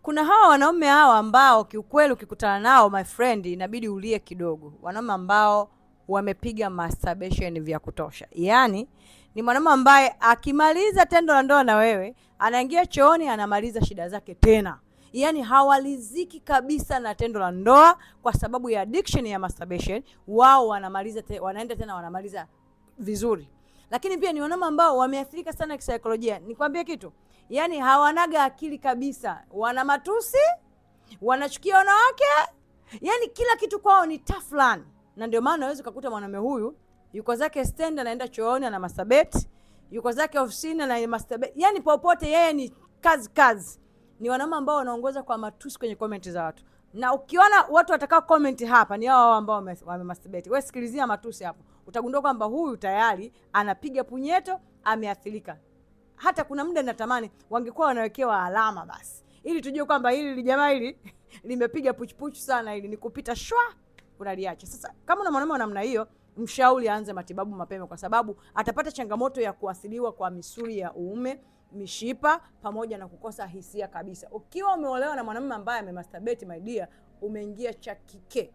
Kuna hawa wanaume hawa ambao kiukweli ukikutana nao, my friend, inabidi ulie kidogo. Wanaume ambao wamepiga masturbation vya kutosha, yaani ni mwanaume ambaye akimaliza tendo la ndoa na wewe anaingia chooni anamaliza shida zake tena. Yaani hawaliziki kabisa na tendo la ndoa kwa sababu ya addiction ya masturbation. Wao wanamaliza wanaenda tena wanamaliza vizuri. Lakini pia ni wanaume ambao wameathirika sana kisaikolojia. Nikwambie kitu, yaani hawanaga akili kabisa, wana matusi, wanachukia wanawake, yaani kila kitu kwao ni taflan. Na ndio maana unaweza ukakuta mwanaume huyu yuko zake stand anaenda chooni ana masturbate, yuko zake ofisini ana masturbate, yaani popote yeye ni kazi kazi. Ni wanaume ambao wanaongoza kwa matusi kwenye comment za watu, na ukiona watu watakao comment hapa ni hao ambao wame masturbate. Wewe sikilizia matusi hapo, utagundua kwamba huyu tayari anapiga punyeto, ameathirika. Hata kuna muda natamani wangekuwa wanawekewa alama basi, ili tujue kwamba hili jamaa hili limepiga puchupuchu sana, hili ni kupita shwa, unaliacha. Sasa kama una mwanaume wa namna hiyo, mshauri aanze matibabu mapema, kwa sababu atapata changamoto ya kuathiriwa kwa misuli ya uume, mishipa, pamoja na kukosa hisia kabisa. Ukiwa umeolewa na mwanamume ambaye amemasturbate, my dear, umeingia cha kike.